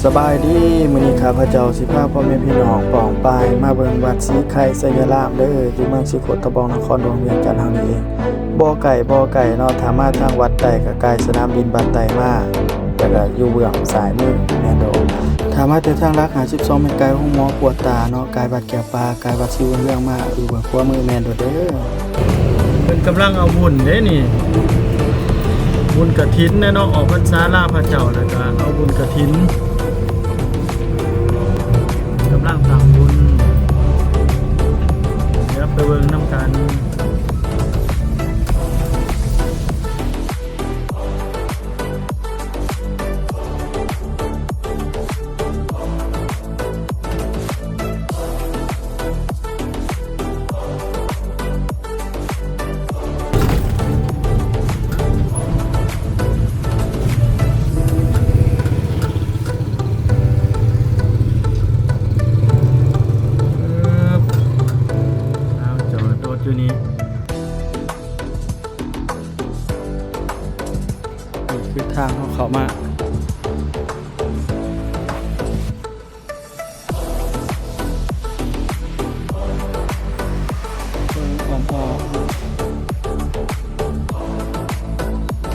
ສະບາຍດີ, ມື້ນີ້ຂ້າພະເຈົ້າຊິພາພໍ່ແມ່ພີ່ນ້ອງປ້ອງປາຍມາເບິ່ງວັດສີໄຄໄຊຍະລາມເດີ ຢູ່ເມືອງສີໂຄດຕະບອງ ນະຄອນຫຼວງວຽງຈັນເຮົານີ້ເອງ. ບໍ່ໄກ ບໍ່ໄກເນາະ, ຖ້າມາທາງວັດໄຕ້ກໍກາຍສະໜາມບິນບັດໄຕ້ມາ ແລ້ວກໍຢູ່ເບື້ອງຊ້າຍມືແມ່ນດອກ. ຖ້າມາແຕ່ທາງຫຼັກຫ້າສິບສອງແມ່ນກາຍໂຮງໝໍກວດຕາເນາະ, ກາຍວັດແກ້ວປ່າ, ກາຍວັດສີບຸນເຮືອງມາ ຢູ່ເບື້ອງຂວາມືແມ່ນໂດດເດີ. ເພິ່ນກຳລັງເອົາບຸນເດ້ນີ້ ບຸນກະຖິນແຫຼະເນາະ, ອອກພັນສາລາພະເຈົ້າ ແລ້ວກະເອົາບຸນກະຖິນ ກຳລັງຕັ້ງບຸນ ດຽວໄປເບິ່ງນຳກັນ. ເອີບ ເອົາ ຈອດລົດຢູ່ນີ້. ນີ້ຄືທາງເຮົາເຂົ້າມາ ເບິ່ງອ້ອມໆ ເ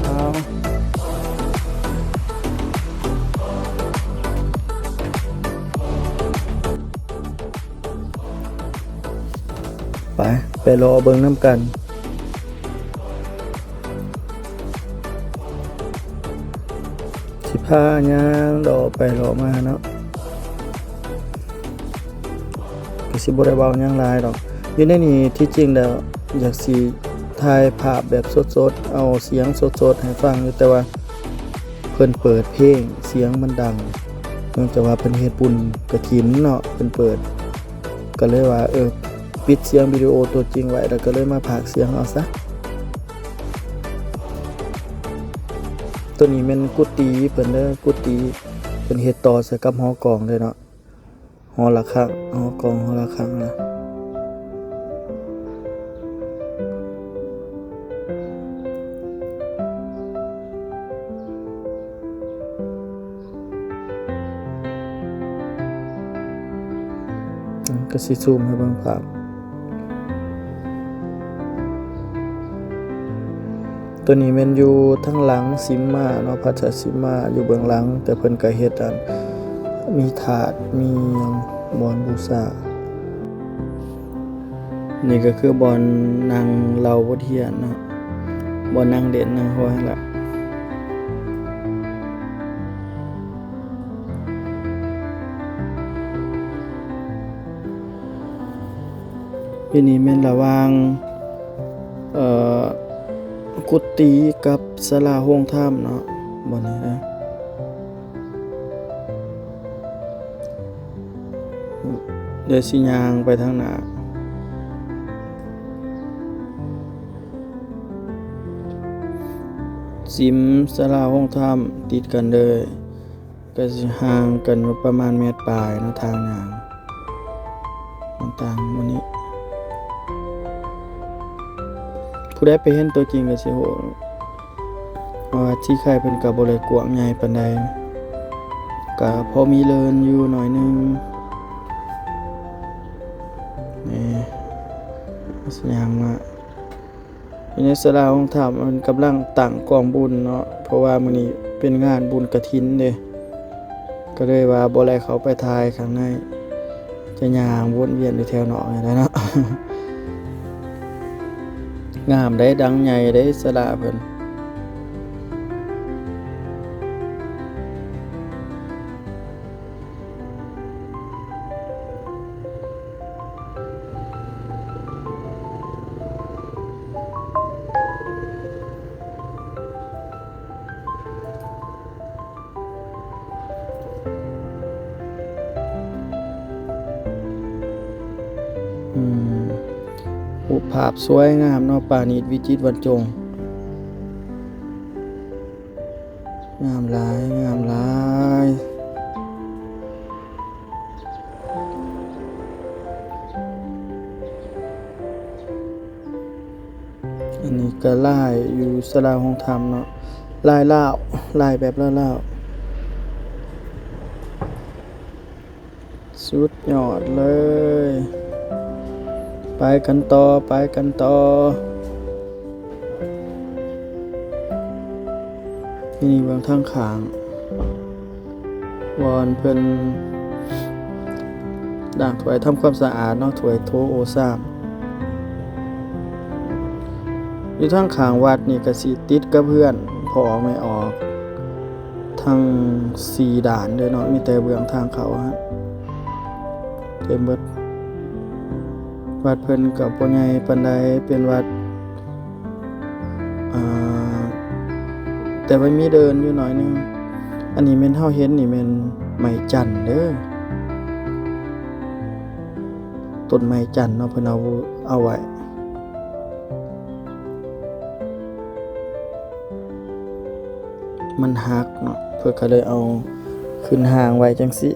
ອົາ ໄປ ໄປເລາະເບິ່ງນຳກັນ. ຊິພາຍ່າງເລາະໄປເລາະມາເນາະ, ກໍຊິບໍ່ໄດ້ເວົ້າຫຍັງຫຼາຍດອກ. ຢູ່ໃນນີ້ທີ່ຈິງແລ້ວຢາກຊິຖ່າຍພາບແບບສົດໆ ເອົາສຽງສົດໆໃຫ້ຟັງຢູ່, ແຕ່ວ່າເພິ່ນເປີດເພງ ສຽງມັນດັງ ເນື່ອງຈາກວ່າເພິ່ນເຮັດບຸນກະຖິນເນາະ, ເພິ່ນເປີດ ກໍເລີຍວ່າ ເອີ ປິດສຽງວິດີໂອຕົວຈິງໄວ້ ແລ້ວກໍເລີຍມາພາກສຽງເອົາຊະ. ຕົວນີ້ແມ່ນກຸຕິເພິ່ນເດີ, ກຸຕິເພິ່ນເຮັດຕໍ່ໃສ່ກັບຫໍກອງເລີຍເນາະ, ຫໍລະຄັງ ຫໍກອງ ຫໍລະຄັງນະ. ກໍຊິຊູມໃຫ້ເບິ່ງພາບ. ຕົວນີ້ແມ່ນຢູ່ທາງຫຼັງສິມມາເນາະ, ພະທາດສິມມາຢູ່ເບື້ອງຫຼັງ, ແຕ່ເພິ່ນກໍເຮັດອັນ ມີຖາດ ມີຫຍັງ ບ່ອນບູຊາ. ນີ້ກໍຄືບ່ອນນັ່ງເລົ່າບົດຮຽນເນາະ, ບ່ອນນັ່ງຫຼິ້ນນັ່ງຫົວຫັ້ນລະ. ຢູ່ນີ້ແມ່ນລະຫວ່າງ ເອີ ກຸຕິກັບສາລາໂຮງທຳເນາະ ບ່ອນນີ້ເດີ. ດຽວຊິຍ່າງໄປທາງໜ້າ. ສິມສາລາໂຮງທຳຕິດກັນເລີຍ, ກໍຊິຫ່າງກັນຢູ່ປະມານແມັດປາຍເນາະ, ທາງຍ່າງຕ່າງໆໝູ່ນີ້. ຜູ້ໃດໄປເຫັນຕົວຈິງກໍຊິຮູ້. ເພາະວ່າທີ່ຄ້າຍເພິ່ນກໍບໍ່ໄດ້ກວ້າງໃຫຍ່ປານໃດ, ກໍພໍມີເລີນຢູ່ໜ້ອຍໜຶ່ງ. ນີ້ ສະຫຍັງວະ ຢູ່ໃນສາລາໂຮງທຳ ເພິ່ນກຳລັງຕັ້ງກອງບຸນເນາະ, ເພາະວ່າມື້ນີ້ເປັນງານບຸນກະຖິນເດ້. ກໍເລີຍວ່າບໍ່ໄດ້ເຂົ້າໄປຖ່າຍຂ້າງໃນ, ຈະຍ່າງວົນວຽນຢູ່ແຖວນອກນີ້ແຫຼະເນາະ. ງາມເດ້, ດັງໃຫຍ່ເດ້ສາລາເພິ່ນ. ອືມ ຮູບພາບສວຍງາມເນາະ, ປານີດວິຈິດບັນຈົງ, ງາມຫຼາຍ ງາມຫຼາຍ. ອັນນີ້ກໍລາຍຢູ່ສາລາໂຮງທຳເນາະ, ລາຍລາວ ລາຍແບບລາວໆ. ສຸດຍອດເລີຍ. ໄປກັນຕໍ່ ໄປກັນຕໍ່. ນີ້ເບື້ອງທາງຂ້າງ ບ່ອນເພິ່ນລ້າງຖ້ວຍທຳຄວາມສະອາດເນາະ, ຖ້ວຍໂຖໂອຊາມ. ຢູ່ທາງຂ້າງວັດນີ້ກະຊິຕິດກັບເຮືອນພໍ່ອອກແມ່ອອກ ທັງສີ່ດ້ານເດີເນາະ, ມີແຕ່ເບື້ອງທາງເຂົ້າຫັ້ນເຕັມເບິດ. ວັດເພິ່ນກະບໍ່ໃຫຍ່ປານໃດ, ເປັນວັດ ອ່າ ແຕ່ວ່າມີເດີ່ນຢູ່ໜ້ອຍໜຶ່ງ. ອັນນີ້ແມ່ນເຮົາເຫັນນີ້ແມ່ນໄມ້ຈັນເດີ, ຕົ້ນໄມ້ຈັນເນາະ ເພິ່ນເອົາ ເອົາໄວ້. ມັນຫັກເນາະ ເພິ່ນກະເລີຍເອົາຂຶ້ນຮ່າງໄວ້ຈັ່ງຊີ້.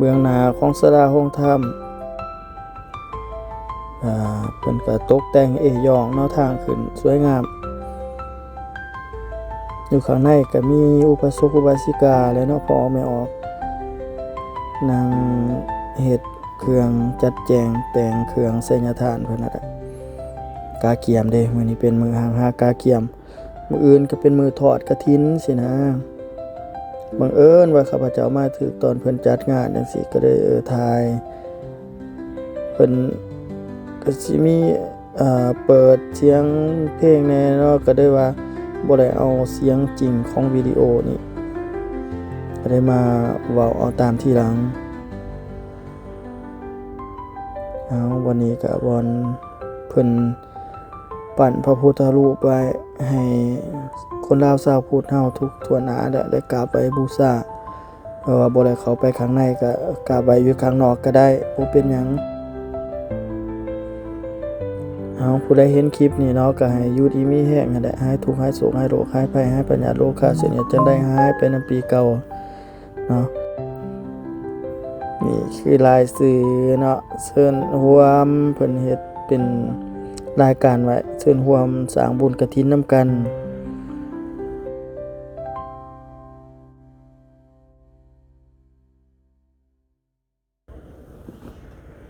ເບື້ອງໜ້າຂອງສາລາໂຮງທຳ ອ່າ ເພິ່ນກະຕົກແຕ່ງເອ້ຍ້ອງເນາະ, ທາງຂຶ້ນສວຍງາມ. ຢູ່ຂ້າງໃນກະມີອຸບາສົກອຸບາສິກາແຫຼະເນາະ, ພໍ່ອອກແມ່ອອກ ນັ່ງເຮັດເຄື່ອງ ຈັດແຈງແຕ່ງເຄື່ອງໄສຍະທານເພິ່ນຫັ້ນແຫຼະ. ກະກຽມເດ້, ມື້ນີ້ເປັນມື້ຫ້າມຫາກະກຽມ. ມື້ອື່ນກະເປັນມື້ທອດກະຖິນຊີ້ນະ. ບັງເອີນວ່າຂ້າພະເຈົ້າມາຖືກຕອນເພິ່ນຈັດງານຈັ່ງຊີ້ ກະເລີຍ ເອີ ຖ່າຍ. ເພິ່ນກະຊິມີ ເອີ ເປີດສຽງເພງແດ່ເນາະ, ກະເລີຍວ່າບໍ່ໄດ້ເອົາສຽງຈິງຂອງວິດີໂອນີ້, ກະເລີຍມາເວົ້າເອົາຕາມທີຫຼັງ. ເອົາ ບ່ອນນີ້ກະບ່ອນເພິ່ນ ປັ້ນພະພຸດທະຮູບໄວ້ໃຫ້ຄົນລາວຊາວພຸດເຮົາທຸກທົ່ວໜ້າ ແລະ ໄດ້ກາບໄຫວ້ບູຊາ. ເພາະວ່າບໍ່ໄດ້ເຂົ້າໄປຂ້າງໃນ ກະກາບໄຫວ້ຢູ່ຂ້າງນອກກະໄດ້ ບໍ່ເປັນຫຍັງ. ເອົາ ຜູ້ໃດເຫັນຄລິບນີ້ເນາະ ກະໃຫ້ຢູ່ດີມີແຮງຫັ້ນແຫຼະ, ຫາຍທຸກ ຫາຍໂສກ ຫາຍໂລກ ຫາຍໄພ ຫາຍພະຍາດໂລຄາເສຍເໜີຍ ຈັ່ງໄດ້ຫາຍໄປນຳປີເກົ່າເນາະ. ນີ້ຄືລາຍຊື່ເນາະ ເຊີນຮ່ວມ ເພິ່ນເຮັດເປັນລາຍການໄວ້ ເຊີນຮ່ວມສ້າງບຸນກະຖິນນຳກັນ.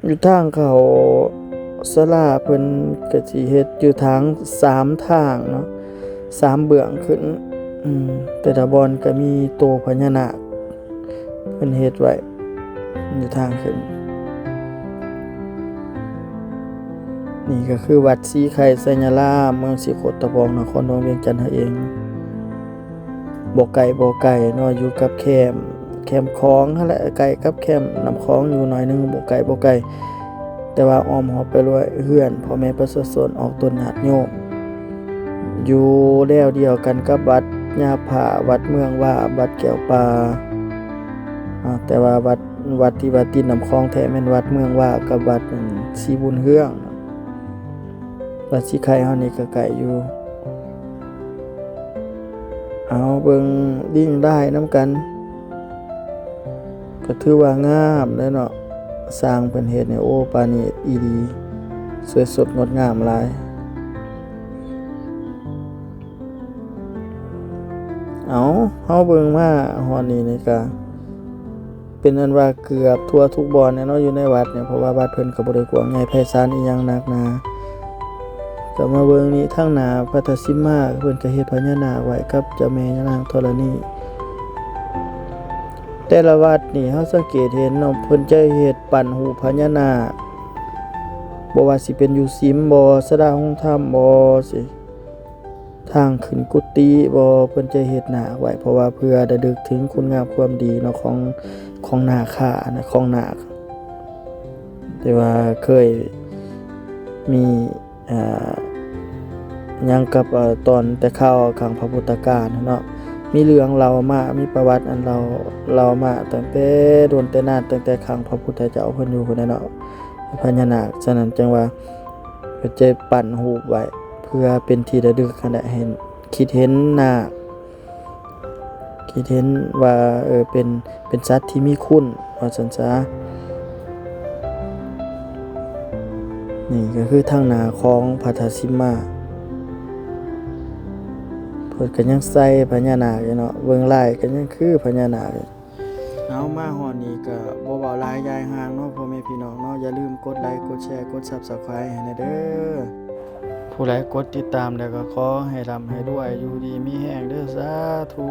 ຢູ່ທາງເຂົ້າສາລາ ເພິ່ນກະຊິເຮັດຢູ່ທາງສາມທາງເນາະ ສາມເບື້ອງຂຶ້ນ. ອືມ ແຕ່ລະບ່ອນກະມີໂຕພະຍານາກ ເພິ່ນເຮັດໄວ້ຢູ່ທາງຂຶ້ນ. ນີ້ກະຄືວັດສີໄຄໄຊຍາລາມ ເມືອງສີໂຄດຕະບອງ ນະຄອນຫຼວງວຽງຈັນເຮົາເອງ. ບໍ່ໄກ ບໍ່ໄກເນາະ ຢູ່ກັບແຄມ ແຄມຂອງຫັ້ນແຫຼະ ໃກ້ກັບແຄມນ້ຳຂອງຢູ່ໜ້ອຍໜຶ່ງ ບໍ່ໄກ ບໍ່ໄກ. ແຕ່ວ່າອ້ອມຮອບໄປດ້ວຍເຮືອນພໍ່ແມ່ປະຊາຊົນ ອອກຕົນຍາດໂຍມ ຢູ່ແລວດຽວກັນກັບວັດຍາພ້າ ວັດເມືອງວາ ວັດແກ້ວປ່າ. ອາ ແຕ່ວ່າວັດ ວັດທີ່ວ່າຕິດນ້ຳຂອງແທ້ແມ່ນວັດເມືອງວາກັບວັດ ອັນ ສີບຸນເຮືອງ. ວັດສີໄຄເຮົານີ້ກະໃກ້ຢູ່. ເອົາ ເບິ່ງລິ້ງລາຍນຳກັນ ກະຖືວ່າງາມເດ້ເນາະ. ຊ່າງເພິ່ນເຮັດນີ້ ໂອ້ ປານີດອີ່ຫຼີ ສວຍສົດງົດງາມຫຼາຍ. ເອົາ ເຮົາເບິ່ງມາຮອດນີ້ນີ້ກະ ເປັນອັນວ່າເກືອບທົ່ວທຸກບ່ອນແຫຼະເນາະ ຢູ່ໃນວັດນີ້ ເພາະວ່າວັດເພິ່ນກະບໍ່ໄດ້ກວ້າງໃຫຍ່ໄພສານອີ່ຫຍັງໜັກໜາ. ກະມາເບິ່ງນີ້ ທາງໜ້າພະທາດສີມາ ເພິ່ນກະເຮັດພະຍານາກໄວ້ກັບເຈົ້າແມ່ຍານາງທໍລະນີ. ແຕ່ລະວັດນີ້ ເຮົາສັງເກດເຫັນເນາະ ເພິ່ນຈະເຮັດປັ້ນຮູບພະຍານາກ ບໍ່ວ່າຊິເປັນຢູ່ສິມບໍ ສາລາໂຮງທຳບໍ ຊິ ທາງຂຶ້ນກຸຕິບໍ ເພິ່ນຈະເຮັດນາກໄວ້ ເພາະວ່າເພື່ອລະລຶກເຖິງຄຸນງາມຄວາມດີເນາະ ຂອງ ຂອງນາຄານະ ຂອງນາກ ທີ່ວ່າເຄີຍມີ ອ່າ ຫຍັງກັບ ເອີ ຕອນແຕ່ຄາວຄັ້ງພະພຸດທະການເນາະ ມີເລື່ອງເລົ່າມາ ມີປະຫວັດອັນເລົ່າ ເລົ່າມາຕັ້ງແຕ່ດົນແຕ່ນານ ຕັ້ງແຕ່ຄັ້ງພະພຸດທະເຈົ້າເພິ່ນຢູ່ພຸ້ນແຫຼະເນາະ ພະຍານາກ. ສະນັ້ນຈຶ່ງວ່າ ເພິ່ນຈະປັ້ນຮູບໄວ້ ເພື່ອເປັນທີ່ລະລຶກຫັ້ນແຫຼະ ໃຫ້ຄິດເຫັນນາກ ຄິດເຫັນວ່າ ເອີ ເປັນ ເປັນສັດທີ່ມີຄຸນ ວ່າຊັ້ນຊະ. ນີ້ກໍຄືທາງໜ້າຂອງພະທາດສິມມາ ເພິ່ນກໍຍັງໃສ່ພະຍານາກຢູ່ເນາະ ເບິ່ງລາຍກໍຍັງຄືພະຍານາກຢູ່. ເອົາ ມາຮອດນີ້ກໍບໍ່ເວົ້າຫຼາຍຢາຍຫ່າງເນາະ ພໍ່ແມ່ພີ່ນ້ອງເນາະ ຢ່າລືມກົດໄລ ກົດແຊ ກົດ Subscribe ໃຫ້ແດ່ເດີ. ຜູ້ໃດກົດຕິດຕາມແລ້ວກໍຂໍໃຫ້ລ່ຳໃຫ້ລວ ຢູ່ດີມີແຮງເດີ ສາທຸ.